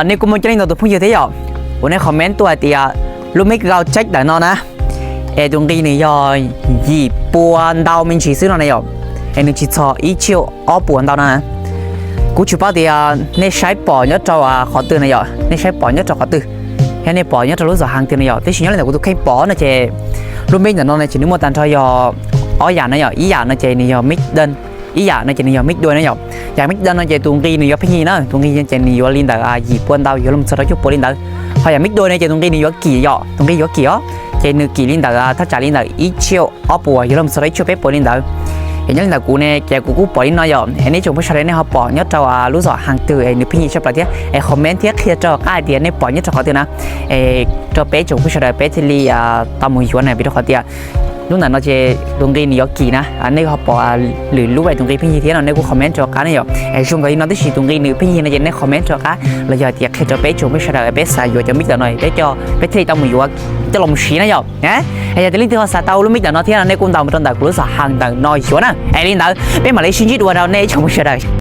Nej kuj muaj coob leej ntau tus phooj ywg thiab yom, uas nej comment tuaj hais tias lub mix gauge check ntawm no na, es tus nqi nws yog yim pua ntau me ntsis xwb no na yom, es nws tsis txog ib triệu ob puas ntau no na. Kuv tsis paub tias nej saib pom nyob rau qhov twg na yom, nej saib pom nyob rau qhov twg, thiab nej pom nyob rau lub zos hang twg na yom. Tab sis nyob li ntawm kuv tus kheej pom no ces lub mix ntawm no ces nws muaj tag nrho yog ob yam no yom. Ib yam no ces nws yog mix đơn, ib yam no ces nws yog mix đôi na yom. Yam mix đơn no ces tus nqi nws yuav pheej yig na, tus nqi ces nws yuav li ntawm yim pua ntau yuav los txog rau cuaj puas li ntawd. Ho yam mix đôi no ces tus nqi nws yuav kim yom, tus nqi yuav kim os, ces nws kim li ntawm thaj tsam li ntawm ib triệu ob puas yuav los txog rau ib triệu peb puas li ntawd. Es nyob li ntawm kuv ne ces kuv kuj pom li no yom. Es nej tsoom phooj sawv daws nej ho pom nyob rau lub zos hang twg es nws pheej yig tshaj plaws thiab es comment thiab qhia rau qab hais tias nej pom nyob rau qhov twg na, es rau peb tsoom phooj sawv daws peb thiaj li tau mus yuav na. Vim rau qhov tias lub ntawm no ces tus nqi nws yuav kim na, nej ho pom lwm lub es tus nqi pheej yig thiab no nej kuj comment rau qab ne yom. Es zoo nkaus li no tab sis tus nqi nws pheej yig no ces nej comment rau qab los yog tias qhia rau peb tsoom phooj sawv daws peb xav yuav cov mix ntawm no peb coj peb thiaj li tau mus yuav coj los mus siv na yom. Es yog tias leej twg ho xav tau lub mix ntawm no thiab no nej kuj ntaus mus rau ntawm kuv lub zos hang ntawm no yuav na. Es li ntawd peb mam li sib ntsib dua rau nej tsoom phooj sawv daws.